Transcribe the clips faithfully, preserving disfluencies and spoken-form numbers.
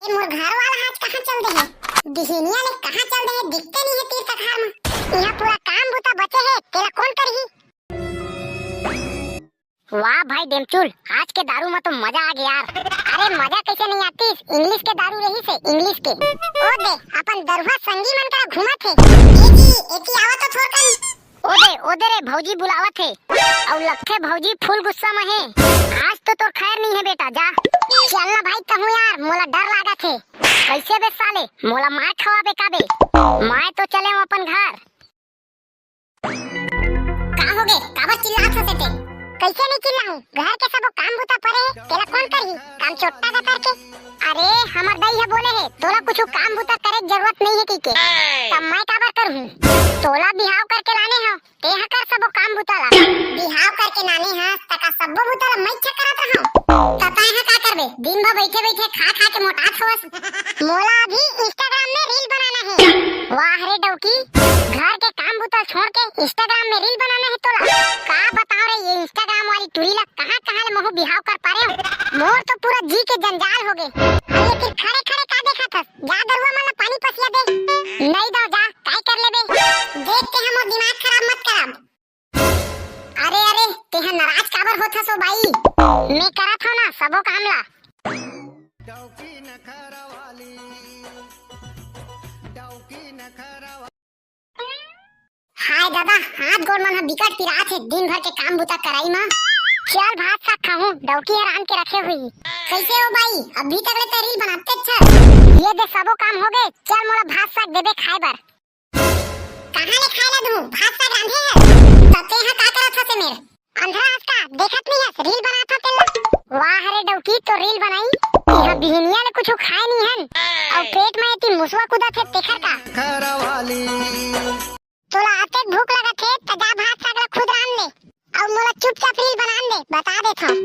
ए, मोर घर वाला आज कहाँ चल दे हे? बिहिनिया ले कहाँ चल दे हे? दिखते नहीं है तीर तखार में। यहाँ पूरा काम बुता बचे हे, तेला कौन करही? वाह भाई डेमचुल, आज के दारू में तो मजा आ गया यार। अरे मजा कैसे नहीं आतीस, इंग्लिश के दारू रहिसे, इंग्लिश के। ओ दे, अपन दरुहा संगी मन करा घूमत हे। ए जी, एती आवा तो थोरकन। ओ दे, ओ दे रे, भौजी बुलावत हे। अउ लगथे भौजी फुल गुस्सा में हे। आज तो तोर खैर नहीं है बेटा, जा। चल ना भाई, कहूँ यार, मोला डर लागत हे। कैसे बे साले, मोला मार खवाबे का बे? मैं तो चले हूँ अपन घर। का होगे? काबर चिल्लात हस एते? कैसे नहीं चिल्लाहूं? घर के सबो काम बुता परे हे, तेला कौन करही? काम चोट्टा का करके। अरे, हमर दाई ह बोले हे, तोला कुछु काम बुता करे के जरूरत नहीं है कहिके। तब मैं काबर करहूं? तोला बिहाव करके लाने हंव, तेहा कर सबो काम बुता ला। बिहाव करके लाने हस, त का सबो बुता ला मैं इच्छा करत रहूं? त तैं ह का करबे? दिन भर बैठे बैठे खा खा के मोटात हवस। मोला अभी Instagram में reel बनाना हे। वाह रे डौकी, घर के काम बुता छोड़ के Instagram में reel बनाना हे तोला। का बताओ रे, ये Instagram वाली टूरी ला कहाँ कहाँ ले महू बिहाव कर पारे हूँ। मोर तो पूरा जी के जंजाल होगे। अरे फिर खड़े खड़े का देखत हस? जा दरुआ मन ला पानी पसिया दे। नहीं दव जा, काय कर लेबे? देख तेहा मोर दिमाग खराब मत कराब। अरे अरे, तेहा नाराज काबर होत हस ओ बाई? मैं करत हव ना सबो काम ला। हाय दादा, हाथ गोड़ मन ह बिकट पिरात हे दिन भर के काम बुता कराई म। चल भात साग खाहूं, डौकी ह रांध के रखे होही। कैसे हो बाई, अभी तक ले तैं reel बनाते अच्छा। ये दे सबो काम होगे, चल मोला भात साग देबे खाए बर। कहाँ ले खाए ला दूं? भात साग रांधे हस। त तेहा का करत हस ए मेर? अंधरा हस का? देखत नहीं हस? Reel बनात हंव तेला। वाह रे डौकी, तो reel बनाई। इहां बिहनिया ले कुछु खाए नहीं हन। अउ पेट में एती मुसवा कूदत हे, तेखर का? तोला अतेक भूख लगत हे, त जा भात साग ला खुद रांध ले। अउ मोला चुपचाप reel बनान दे, बता देथंव।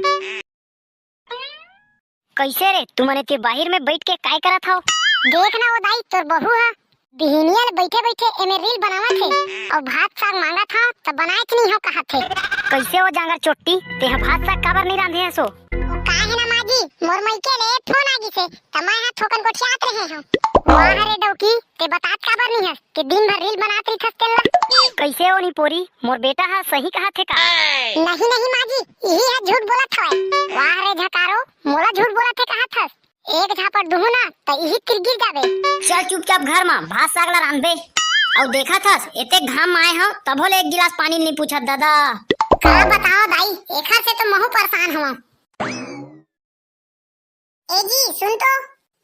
कैसे रे, तुमन एती बाहिर में बैठ के काय करत हव? देख ना ओ दाई, तोर बहू ह बिहिनिया ले बैठे बैठे एमे reel बनावत हे अउ भात साग मांगत हव त बनाएच नहीं हव कहत हे। कैसे ओ जांगर चोट्टी, तेहा भात साग काबर नहीं रांधे हस ओ? ओ का हे ना माँ जी, मोर मइके ले फोन आ गिसे त मैं ह थोकन गोठियात रहे हंव। वाह रे डौकी, ते बतात काबर नहीं हस? के दिन भर reel बनात रहिथस तेला। कैसे ओ निपोरी, मोर बेटा ह सही कहत हे का? नहीं नहीं माँ जी, इही ह झूठ बोलत हवय। वाह रे झकारो, मोला झूठ बोलत हे कहत हस? एक झापट दुहूं ना त इही तीर गिर जाबे। चल चुपचाप घर म भात साग ला रांधबे। अउ देखत हस, एते घाम म आए हंव, तभो ले एक गिलास पानी नहीं पूछत दादा। का बताओ दाई, एखर से तो महू परेशान हवं। ए जी, सुन तो।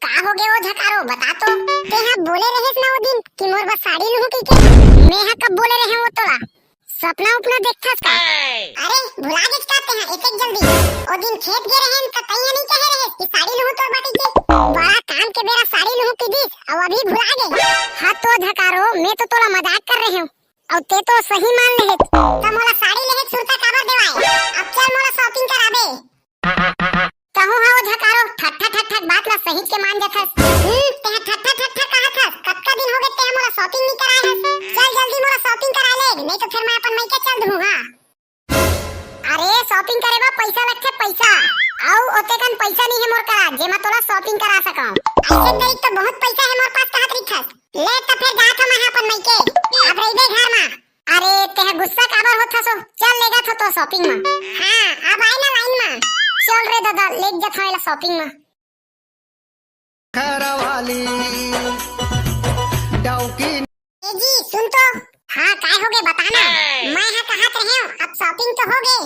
का होगे ओ झकारो, बता तो। तेहा बोले रहेस ना ओ दिन कि मोर बर साड़ी लुहूं कहिके। मेहा कब बोले रहेंव ओ तोला? सपना उपना देखथस का? अरे, भुला गेस का तेहा एतेक जल्दी? ओ दिन खेत गे रहेन त तइहा नहीं कहे रहेस कि साड़ी लुहूं तोर बर कहिके। बड़ा काम के बेरा साड़ी लुहूं कहि दिस, अउ अभी भुला गे। हां तो झकारो, मैं तो तोला मजाक कर रहेंव। अउ ते तो सही मान लेहे। त मोला साड़ी लेहे सुरता काबर देवाय? अब चल मोला shopping कराबे। कहूं हा ओ झकारो, ठट्ठा ठट्ठा बात ला सहीच के मान जाथस। हम्म, तेहा ठट्ठा ठट्ठा कहत हस। कतका दिन होगे तेहा मोला shopping नी कराय हस। चल जल्दी मोला shopping करा ले, नहीं तो फिर मैं अपन मइके चल दूहूं हा। अरे shopping करे बर पइसा लगथे पइसा। अउ ओतेकन पइसा नी हे मोर करा, जेमा तोला shopping करा सकंव। अइसे तरी तो बहुत पइसा हे मोर पास कहत रहिथस। ले त फेर जात हंव मैं ह अपन मइके। अब रहिबे घर म। अरे, तेहा गुस्सा काबर होत हस ओ? चल, लेगत हंव तो shopping म। हां, अब आय ना line म। चल रे दादा, लेग जात हंव एला shopping म। ए जी, सुन तो। हां, काय होगे, बता ना। मैं ह कहत रहेंव, अब shopping तो होगे,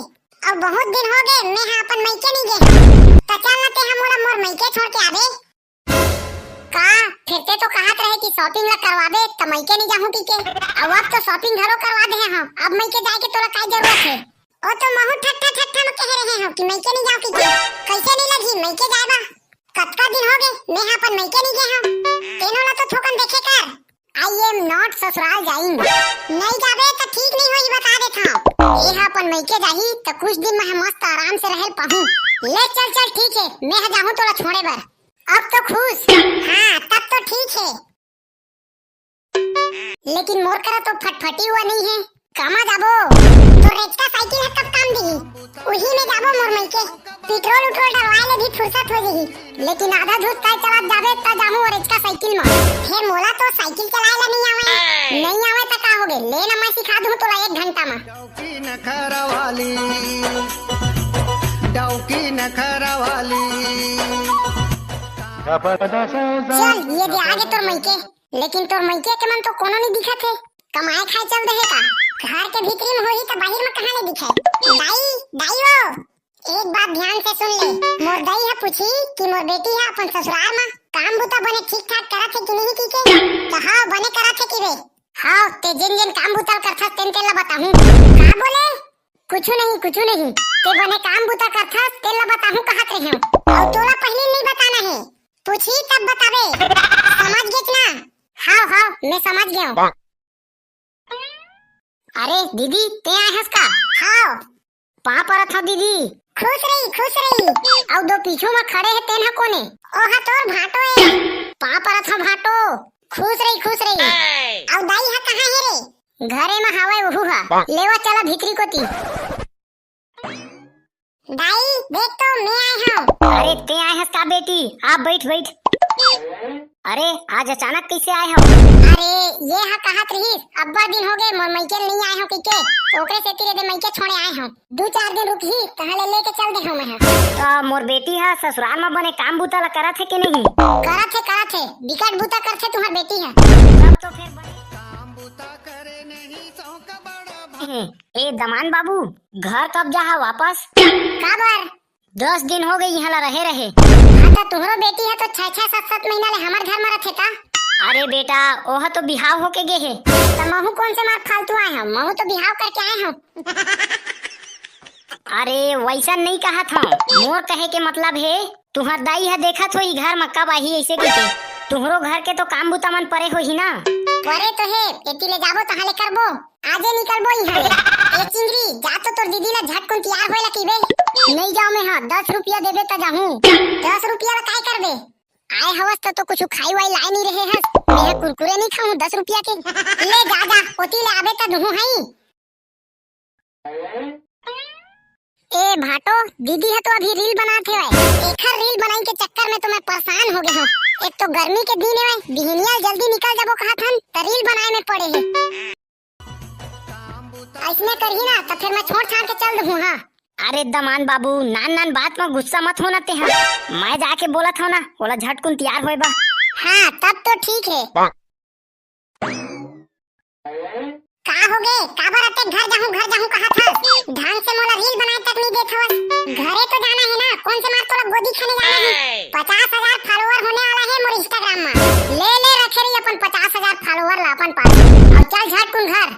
अउ बहुत दिन होगे, मैं ह अपन मइके नी गे हंव। त चल ना, तेहा मोला मोर मइके छोड़ के आबे। का? फेर ते तो कहत रहे कि shopping ला करवाबे, त मइके नी जाहूं कहिके। अउ अब तो shopping घलो करवा दे हंव, अब मइके जाय के तोला काय जरूरत हे? ओ तो महू ठट्ठा ठट्ठा म कहे रहे हंव कि मइके नी जांव कहिके। कइसे नी लगही मइके जाय बर? कतका दिन होगे, मेहा अपन मइके नी गे हंव। तेनो ला तो थोकन देखे कर। I am not ससुराल जाइंग। नहीं जाबे त ठीक नहीं होही, बता देथंव। एहा अपन मइके जाही त कुछ दिन मैं ह मस्त आराम से रहे ल पाहूं। ले चल चल, ठीक हे, मेहा जाहूं तोला छोड़े बर। अब तो खुश? हां, तब तो ठीक हे। लेकिन मोर करा तो फटफटी हुआ नहीं है। कामा जाबो? तो रेचका साइकिल ह कब काम दिही? उही में जाबो मोर मइके। पेट्रोल उट्रोल डलवाए ले भी फुर्सत हो जही, लेकिन आधा धुत काय चलात जाबे त जाहूं और एचका साइकिल म। फेर मोला तो साइकिल चलाए ला नहीं आवे। नहीं आवे त का होगे, ले ना मैं सिखा दूं तोला एक घंटा म। डौकी नखरा वाली, डौकी नखरा वाली। चल, ये दे आगे तोर मइके। लेकिन तोर मइके के मन तो कोनो नहीं दिखत हे। कमाए खाए चल दे हे का? घर के भीतरी में होही त बाहिर में कहाँ ले दिखे? दाई, दाई वो, एक बात ध्यान से सुन ले। मोर दाई ह पूछी कि मोर बेटी ह अपन ससुराल म काम बुता बने ठीक ठाक करत हे कि नहीं की के? त हाँ, बने करत हे कि बे? हाँ, ते जेन जेन काम बुता ल करथस तेन तेन ला बताहूँ। का बोले? कुछु नहीं, कुछु नहीं। ते बने काम बुता करथस तेन ला बताहूँ कहत रहे हूँ। अउ तोला पहली नहीं बताना है, पूछी तब बताबे। समझ गेच ना? हाँ, हाँ, मैं समझ गया हूँ। अरे दीदी, ते आए हस का? हाँ। पाँव परत हव दीदी। खुश रही, खुश रही। अउ दो पीछू म खड़े हे तेन ह कोने? ओहा तोर भाटो ए। पाँव परत हव भाटो। खुश रही, खुश रही। अउ दाई ह कहाँ हे रे? घरे म हावय ओहू ह। लेवा चला भीतरी कोती। दाई, देख तो, मैं आए हंव। अरे, ते आए हस का बेटी? आ, बैठ, बैठ। अरे, आज अचानक कैसे आए हव? अरे, ये हा कहत रहिस, अब्बड़ दिन हो गए, मोर मइके ल नहीं आए हंव कहिके, ओकरे सेती रे दे मइके छोड़े आए हंव। दू चार दिन रुकही, तहाँ ले लेके चल दे हंव मैं हा। त मोर बेटी हा ससुराल म बने काम बूता ला करत हे कि नहीं? करत हे, करत हे, बिकट बूता करथे तुम्हार बेटी हा। तब तो फिर बने काम बूता करे नहीं सौंक बड़ा भा- ए दमान बाबू, घर कब जाहा वापस? काबर? दस दिन हो गई इहाँ ला रहे रहे। हाँ, त तुहरो बेटी ह तो छह छह सात सात महीना ले हमर घर म रथे त। अरे बेटा, ओह तो बिहाव होके गे हे। त महू कोन से मार फालतू आए हंव, महू तो बिहाव करके आए हंव। अरे वैसा नहीं कहत हंव, मोर कहे के मतलब हे, तुहर दाई ह देखत होही घर म कब आही ऐसे कहिके। तुहरो घर के तो काम बुता मन परे होही ना। परे तो हे, एती ले जाबो तहाँ ले करबो। आजे निकलबो इहाँ ले। ए चिंगरी, जा तो तोर दीदी ला झटकुन तियार होए ला कहिबे। नहीं जाओ मैं हा, दस रुपया देबे त जाहूँ। दस रुपया ला काय करबे? आए हवस त तो कुछु खाई वाई लाए नहीं रहे हस। मैं हा कुरकुरे नहीं खाऊँ दस रुपया के। ले जा जा, ओती ले आबे त दुहूँ हई। ए भाटो, दीदी ह तो अभी रील बनात हेवय। एखर रील बनाई के चक्कर में तो मैं परेशान हो गे हंव। एक तो गर्मी के दिन हेवय, बिहनिया जल्दी निकल जाबो कहत हन, त रील बनाए में पड़े हे। अइसने करही ना, त फेर मैं छोड़ छाड़ के चल दूहूँ, हाँ। अरे दमान बाबू, नान नान बात में गुस्सा मत होना ते हा। मैं जाके बोलत हंव ना, ओला झटकुन तियार होए बा। हाँ, तब तो ठीक हे। का हो गे? काबर अतेक घर जाहूं, घर जाहूं कहत हस? ढंग से मोला रील बनाए तक नहीं देत हवस। घरे तो जाना हे ना, कोन से मार तोला गोदी खाने जाना हे? पचास हजार follower होने वाला हे मोर Instagram में। ले ले रखे रही अपन पचास हजार follower ला अपन पास। अउ चल झटकुन घर।